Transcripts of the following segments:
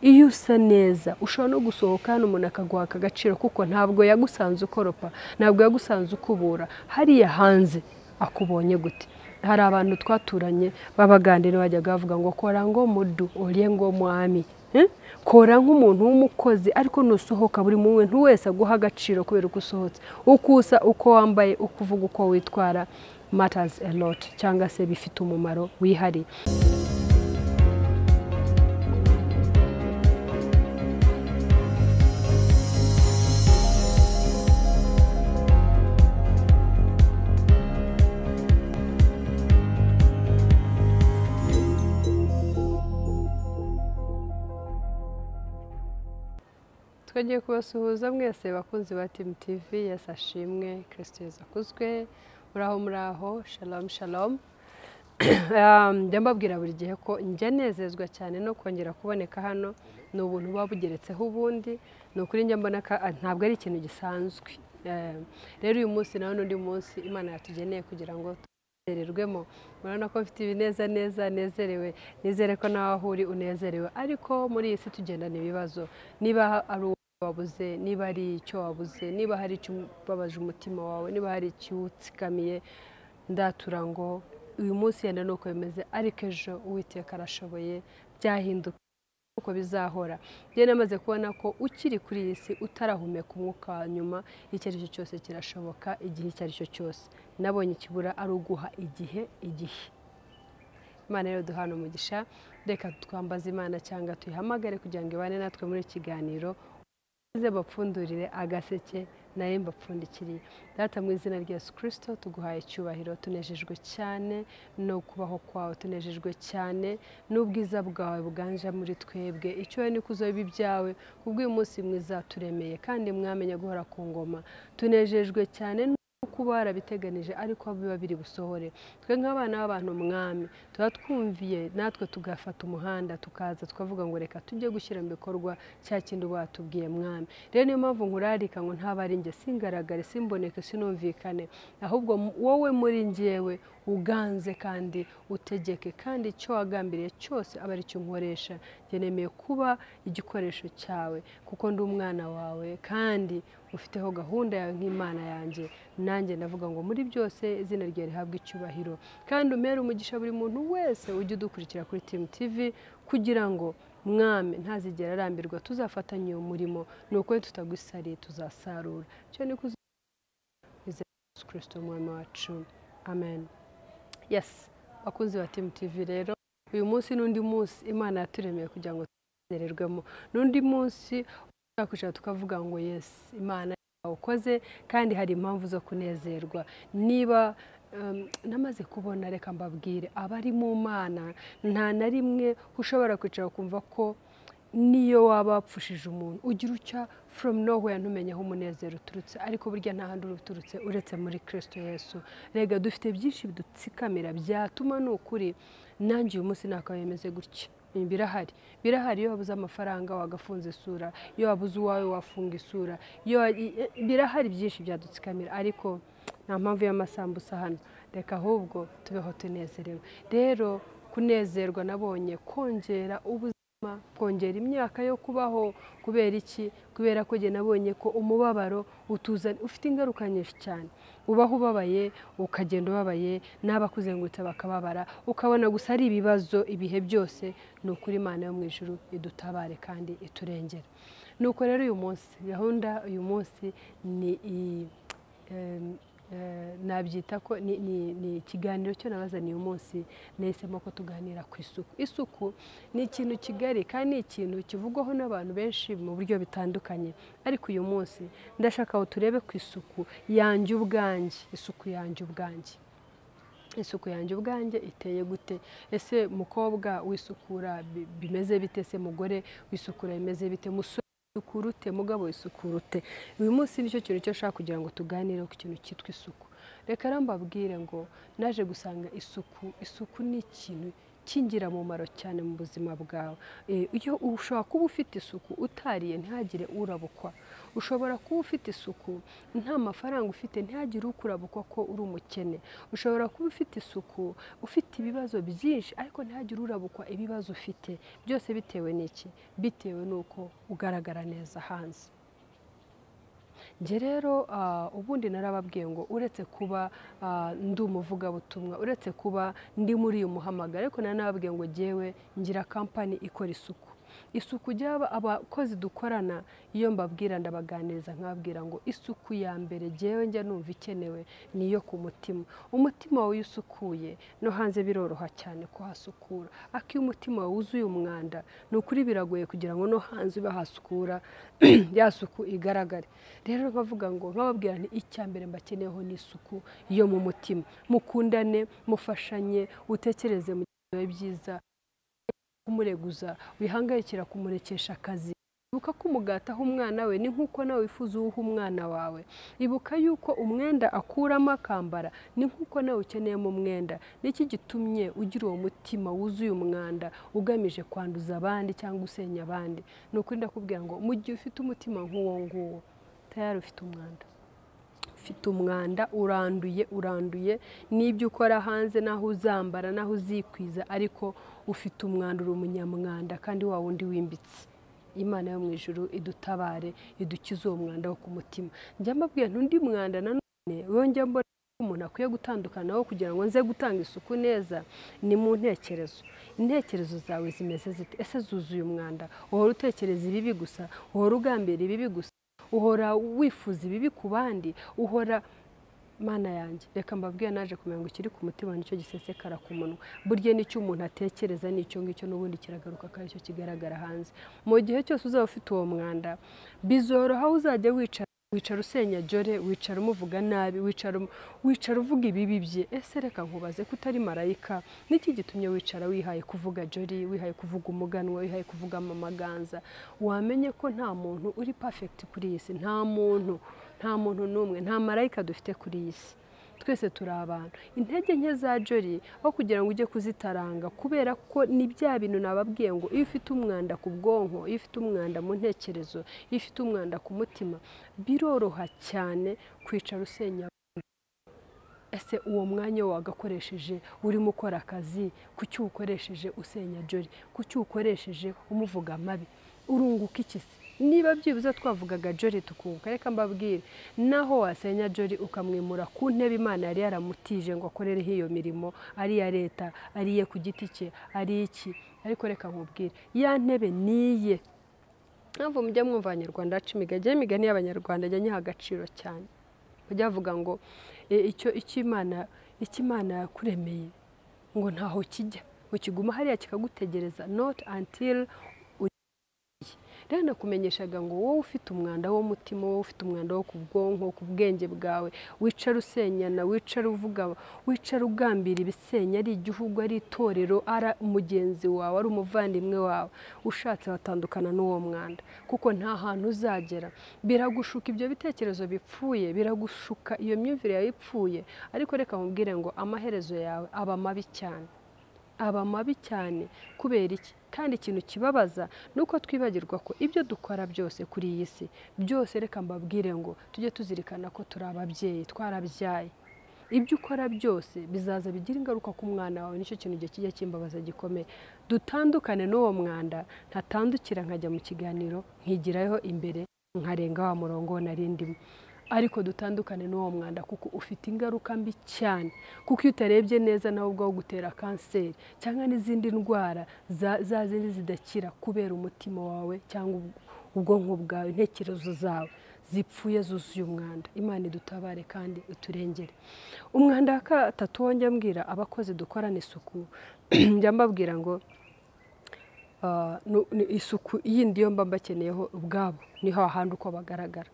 Iyo usa neza ushobora no gusohoka hano umuntu akaguha agaciro, kuko ntabwo yagusanze ukoropa, ntabwo yagusanze ukubura, hariya hanze akubonye gute? Hari abantu twaturanye b'abagande bajyaga bavuga ngo kora ngo mudu orye ngo mwami, kora nk'umuntu w'umukozi, ariko nusohoka buri muntu wese aguha agaciro kubera uko usohotse, uko usa, uko wambaye, uko uvuga, uko witwara matters a lot, cyangwa se bifite umumaro wihariye. Twagiye kubasuhuza mwese bakunzi ba Team TV. Yesu ashimwe, Kristo Yesu akuzwe. Muraho muraho, shalom shalom. Njya mbabwira buri gihe ko njya nezezwa cyane no kongera kuboneka hano, ni ubuntu buba bugeretseho ubundi, ni ukuri njya mbona ntabwo ari ikintu gisanzwe. Rero uyu munsi nawe n'undi munsi Imana yatugeneye kugira ngo tunererwemo. Murabona ko mfite ibineza neza, nezerewe, nizere ko nawe aho uri unezerewe. Ariko muri iyi si tugendana ibibazo, niba ari wabuze, niba ari icyo wabuze, niba hari icyo ubabaje umutima wawe, niba hari ikiwutsikamiye, ndatura ngo uyu munsi yenda nuko bimeze, ariko ejo Uwiteka arashoboye, byahinduka uko bizahora. Njye namaze kubona ko ukiri kuri iyi si utarahumeka umwuka wa nyuma, icyo ari cyo cyose kirashoboka, igihe icyo ari cyo cyose. Nabonye ikibura ari uguha igihe igihe. Imana rero duhana umugisha, reka twambaze Imana cyangwa tuyihamagare kugira ngo ibane natwe muri kiganiro, bapfundurire agaseke naye mbapfundikiriye. Data, mu izina rya Yesu Kristo tuguhaye icyubahiro, tunejejwe cyane no kubaho kwawe, tunejejwe cyane n'ubwiza bwawe buganje muri twebwe. Icyo ni kuzo ibyawe kubw'uyu munsi mwiza turemeye, kandi mwamenye guhora ku ngoma. Tunejejwe cyane kuba warabiteganije, ariko biba biri busohore. Twe nk'abana b'abantu mwami tuba twumviye, natwe tugafata umuhanda tukaza tukavuga ngo reka tujye gushyira mu bikorwa cya kindi watubwiye mwami. Rero niyo mpamvu nkurarika ngo ntaba ari njye, singaragare, simboneke, sinumvikane, ahubwo wowe muri njyewe uganze kandi utegeke, kandi icyo wagambiriye cyose aba ari cyo nkoresha. Njye nemeye kuba igikoresho cyawe, kuko ndi umwana wawe kandi ufiteho gahunda yawe nk'Imana yanjye. Nanjye ndavuga ngo muri byose izina ryawe rihabwe icyubahiro, kandi umere umugisha buri muntu wese ujye udukurikira kuri Team TV, kugira ngo mwami ntazigera arambirwa, tuzafatanye uyu murimo. Ni uko tutagusariye tuzasarura. Cyo ni kuzo Yesu Kristo umwami wacu, amen. Yes, bakunzi ba Team TV, rero uyu munsi n'undi munsi Imana yaturemeye kugira ngo tunezererwemo, n'undi munsi twakwishaka tukavuga ngo yes, Imana ukoze, kandi hari impamvu zo kunezerwa. Niba namaze kubona, reka mbabwire, abari mu Mana nta na rimwe ushobora kwicara kumva ko niyo waba wapfushije umuntu ugira ucya from nowhere ntumenye aho umunezero uturutse, ariko burya nta handi uturutse uretse muri Kristo Yesu. Rega dufite byinshi bidutsikamira byatuma ni ukuri nanjye uyu munsi nakabaye meze gutya. Birahari, birahari. Iyo wabuze amafaranga wagafunza isura, iyo wabuze uwawe wafunga isura, iyo birahari byinshi byadutsikamira, ariko nta mpamvu y'amasambusa hano. Reka ahubwo tubeho tunezerewe. Rero kunezerwa nabonye kongera ubuzima, kongera imyaka yo kubaho. Kubera iki? Kubera ko njye nabonye ko umubabaro utuzana ufite ingaruka nyinshi cyane. Ubaho ubabaye, ukagenda ubabaye, n'abakuzengurutse bakababara, ukabona gusa ari ibibazo ibihe byose. Ni ukuri Imana yo mu ijuru idutabare kandi iturengere. Nuko rero uyu munsi gahunda uyu munsi ni nabyita ko ni ikiganiro cyo nabazaniye uyu munsi. Nahisemo ko tuganira ku isuku. Isuku ni ikintu kigari kandi ni ikintu kivugwaho n'abantu benshi mu buryo bitandukanye, ariko uyu munsi ndashaka ngo turebe ku isuku yanjye ubwanjye. Isuku yanjye ubwanjye, isuku yanjye ubwanjye iteye gute? Ese mukobwa wisukura bimeze bite? Se mugore wisukura bimeze bite? Musore wisukura ute? Mugabo wisukura ute? Uyu munsi nicyo kintu cyo nshaka kugira ngo tuganire ku kintu cyitwa isuku. Reka rero mbabwire ngo naje gusanga isuku ni ikintu cy'ingirakamaro cyane mu buzima bwawe. Iyo ushobora kuba ufite isuku utariye ntihagire urabukwa, ushobora kuba ufite isuku nta mafaranga ufite ntihagire ukurabukwa ko uri umukene, ushobora kuba ufite isuku ufite ibibazo byinshi ariko ntihagire urabukwa ibibazo ufite. Byose bitewe n'iki? Bitewe n'uko ugaragara neza hanze. Njye rero ubundi narababwiye ngo uretse kuba ndi umuvugabutumwa, uretse kuba ndi muri uyu muhamagaro, ariko naranababwiye ngo jyewe ngira kampani ikora isuku. Isuku ryaba abakozi dukorana, iyo mbabwira ndabaganiriza nkababwira ngo isuku ya mbere jyewe njya numva ikenewe ni iyo ku mutima. Umutima wawe iyo usukuye no hanze biroroha cyane kuhasukura, ariko iyo umutima wawe wuzuye umwanda ni ukuri biragoye kugira ngo no hanze ube hasukura ya suku igaragare. Rero nkavuga ngo nkababwira nti icya mbere mbakeneyeho ni isuku yo mu mutima. Mukundane, mufashanye, utekereze mu bihe byiza, kumureguza, wihangayikira kumurekesha akazi. Ibuka ko umugati aho umwana we ni nk'uko nawe wifuza uwuha umwana wawe. Ibuka yuko umwenda akuramo akambara ni nk'uko nawe ukeneyemo umwenda. Niki gitumye ugira uwo mutima wuzuye umwanda ugamije kwanduza abandi cyangwa usenya abandi? Ni ukuri ndakubwira ngo mu gihe ufite umutima nk'uwo nguwo, tayari ufite umwanda. Ufite umwanda, uranduye, uranduye n'ibyo ukora hanze n'aho uzambara n'aho uzikwiza, ariko ufite umwanda, uri umunyamwanda kandi wa wundi wimbitse. Imana yo mu ijuru idutabare, idukize uwo mwanda wo ku mutima. Njya mbabwira nti undi mwanda nanone wongera mbona umuntu akwiye gutandukana nawo kugira ngo nze gutanga isuku neza ni mu ntekerezo. Intekerezo zawe zimeze zite? Ese zuzuye umwanda? Uhora utekereza ibibi gusa, uhora ugambira ibibi gusa, uhora wifuza ibibi ku bandi, uhora Mana yanjye. Reka mbabwire, naje kumenya ngo ikiri ku mutima nicyo gisesekara ku munwa. Burya nicyo umuntu atekereza nicyo ngicyo n'ubundi kiragaruka kandi nicyo kigaragara hanze. Mu gihe cyose uzaba ufite uwo mwanda, bizoroha uzajya wicara usenya Jolly, wicara umuvuga nabi, wicara uvuga ibibi bye. Ese reka nkubaze ko utari marayika, niki gitumye wicara wihaye kuvuga Jolly, wihaye kuvuga umuganwa, wihaye kuvuga Mama Ganza? Wamenye ko nta muntu uri perfect kuri iyi si, nta muntu, nta muntu n'umwe, nta marayika dufite kuri iyi si. Twese turi abantu. Intege nke za Jolly aho kugira ngo ujye kuzitaranga, kubera ko ni bya bintu nababwiye ngo iyo ufite umwanda ku bwonko, iyo ufite umwanda mu ntekerezo, iyo ufite umwanda ku mutima, biroroha cyane kwicara usenya. Ese uwo mwanya wagakoresheje urimo ukora akazi, kuki uwukoresheje usenya Jolly? Kuki uwukoresheje umuvuga amabi? Urunguka iki se? Niba byibuze twavugaga Jolly tukunguka, reka mbabwire, naho wasenya Jolly ukamwimura ku ntebe Imana yari yaramutije ngo akorereho iyo mirimo, ari iya leta, ari iye ku giti cye, ari iki, ariko reka nkubwire, ya ntebe niye. Mpamvu mujya mwumva Abanyarwanda baca imigani, imigani y'Abanyarwanda njya nyiha agaciro cyane. Bajya bavuga ngo icyo Imana yakuremeye ngo ntaho kijya, ngo kiguma hariya kikagutegereza, not until. Rero nakumenyeshaga ngo wowe ufite umwanda w'umutima, wowe ufite umwanda wo ku bwonko, ku bwenge bwawe, wicara usenyana, wicara uvuga, wicara ugambira ibisenya, ari igihugu, ari itorero, ari mugenzi wawe, ari umuvandimwe wawe, ushatse watandukana n'uwo mwanda, kuko nta hantu uzagera. Biragushuka ibyo bitekerezo bipfuye, biragushuka iyo myumvire yawe ipfuye, ariko reka nkubwire ngo amaherezo yawe aba mabi cyane. Aba mabi cyane. Kubera iki? Kandi ikintu kibabaza ni uko twibagirwa ko ibyo dukora byose kuri iyi si byose, reka mbabwire ngo tujye tuzirikana ko turi ababyeyi, twarabyaye. Ibyo ukora byose bizaza bigira ingaruka ku mwana wawe. Nicyo kintu gihe kijya kimbabaza gikomeye. Dutandukane n'uwo mwanda, ntatandukira nkajya mu kiganiro nkigirayo imbere nkarenga wa murongo nari ndimo. Ariko dutandukane n'uwo mwanda kuko ufite ingaruka mbi cyane, kuko iyo utarebye neza nawe ubwawe gutera kanseri cyangwa n'izindi ndwara za zindi zidakira kubera umutima wawe cyangwa ubwonko bwawe, intekerezo zawe zipfuye zuzuye umwanda. Imana idutabare kandi iturengere. Umwanda wa gatatu wo njya mbwira abakozi dukorana isuku, njya mbabwira ngo isuku yindi yo mba mbakeneyeho ubwabo ni hahandi uko bagaragara.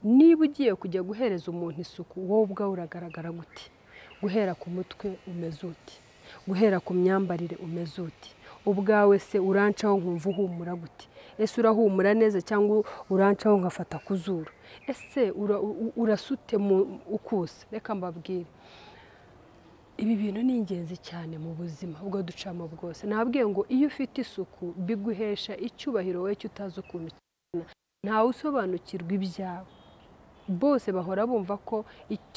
Niba ugiye kujya guhereza umuntu isuku, wowe ubwawe uragaragara gute? Guhera ku mutwe umeze ute? Guhera ku myambarire umeze ute? Ubwawe se urancaho nkumva uhumura gute? Ese urahumura neza cyangwa urancaho nkafata ku zuru? Ese urasute ukuse? Reka mbabwire, Ibi bintu ni ingenzi cyane mu buzima ubwo ducamo bwose. Nabwiye ngo iyo ufite isuku biguhesha icyubahiro wowe cyo utazi ukuntu kingana, ntawe usobanukirwa ibyawe. Bose bahora bumva ko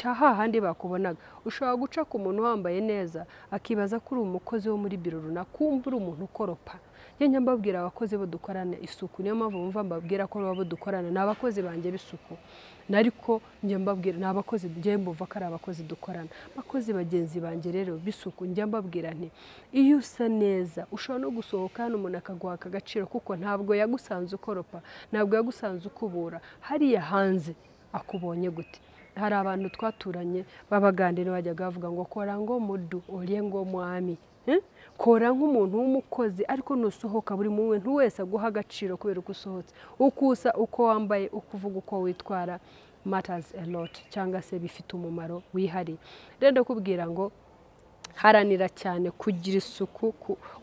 hahandi bakubonaga. Ushobora guca ku muntu wambaye neza akibaza ko uri umukozi wo muri biro runaka, kumva uri umuntu ukoropa. Njye mbabwira abakozi bo dukorana isuku, niyo mpamvu bumva mbabwira ko abo dukorana ni abakozi banjye b'isuku. Ariko njye mbabwira ni abakozi, njye mbumva ko ari abakozi dukorana. Abakozi bagenzi banjye rero b'isuku, njye mbabwira nti iyo usa neza ushobora no gusohoka hano umuntu akaguha agaciro, kuko ntabwo yagusanze ukoropa, ntabwo yagusanze ukubura, hariya hanze akubonye gute. Hari abantu twaturanye b'abagande bajyaga bavuga ngo kora ngo mudu orye ngo mwami, kora nk'umuntu w'umukozi, ariko nusohoka buri muntu wese aguha agaciro kubera uko usohotse, uko usa, uko wambaye, uko uvuga, uko witwara matters a lot, cyangwa se bifite umumaro wihariye. Rero ndakubwira ngo haranira cyane kugira isuku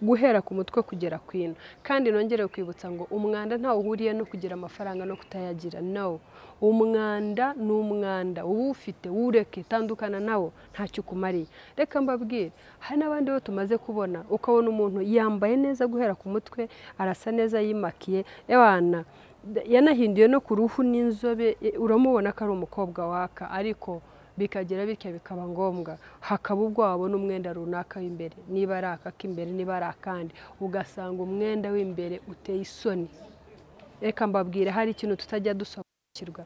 guhera ku mutwe kugera ku ino. Kandi nongere kwibutsa ngo umwanda ntawe uhuriye no kugira amafaranga no kutayagira. No, umwanda ni umwanda, uwufite wureke, tandukana nawo, ntacyo ukumariye. Reka mbabwire, hari n'abandi bo tumaze kubona, ukabona umuntu yambaye neza guhera ku mutwe, arasa neza, yimakiye, ewana yanahinduye no ku ruhu n'inzobe, uramubona ko ari umukobwa waka, ariko bikagera bityo bikaba ngombwa hakaba ubwo wabona umwenda runaka w'imbere, niba ari aka k'imbere, niba ari akandi, ugasanga umwenda w'imbere uteye isoni. Reka mbabwire, hari ikintu tutajya dusobanukirwa.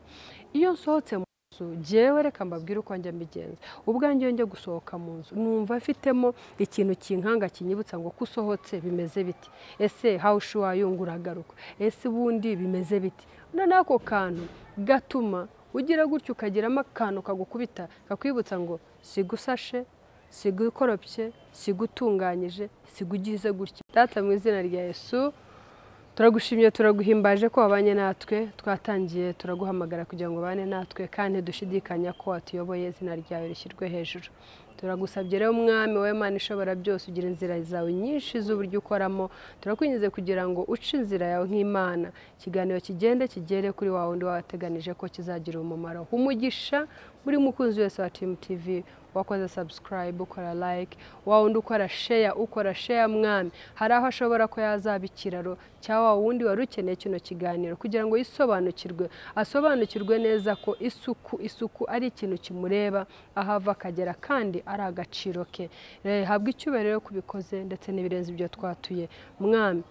Iyo nsohotse mu nzu, jewe reka mbabwire uko njya mbigenza. Ubwanjye iyo njya gusohoka mu nzu, numva mfitemo ikintu kinkanga kinyibutsa ngo ko usohotse bimeze biti, ese how sure you uragaruka, ese ubundi bimeze biti. Noneho ako kantu gatuma ugira gutyo ukagiramo akantu kagukubita, kakwibutsa ngo sigusashe, sigukoropye, sigutunganyije, sigugize gutya. Data mu izina rya Yesu, turagushimye, turaguhimbaje ko wabanye natwe. Twatangiye turaguhamagara kugira ngo ubane natwe, kandi dushidikanya ko watuyoboye, izina ryawe rishyirwe hejuru. Turagusabye rero Mwami, wowe Mana ishobora byose, ugira inzira zawe nyinshi z'uburyo ukoramo. Turakwinginze kugira ngo uce inzira yawe nk'Imana, ikiganiro kigende kigere kuri wa wundi wateganije ko kizagira umumaro. Umugisha buri mukunzi wese wa Team TV wakoze subscribe, ukora like, wa wundi ukora share, ukora share Mwami, hari aho ashobora ko yazaba ikiraro cya wa wundi wari ukeneye kino kiganiro kugira ngo yisobanukirwe, asobanukirwe neza ko isuku ari ikintu kimureba aho ava akagera, kandi ari agaciro ke. Habwa icyubahiro kubikoze ndetse n'ibirenze ibyo twatuye Mwami.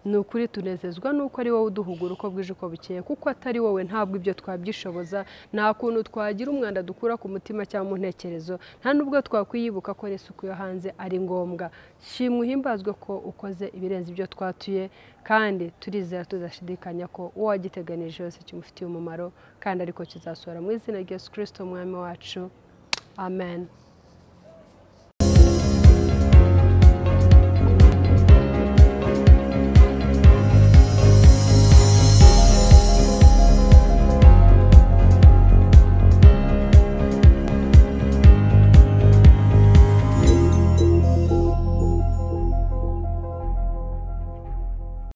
Ni ukuri tunezezwa nuko ari wowe uduhugura uko bwije uko bukeye, kuko atari wowe ntabwo ibyo twabyishoboza. Nta kuntu twagira umwanda dukura ku mutima cyangwa mu ntekerezo, nta nubwo twakwiyibuka ko n'isuku yo hanze ari ngombwa. Shimwa uhimbazwe ko ukoze ibirenze ibyo twatuye, kandi turizera tudashidikanya ko uwo wagiteganije yose kimufitiye umumaro, kandi ariko kizasohora mu izina rya Yesu Kristo Umwami wacu. Amen.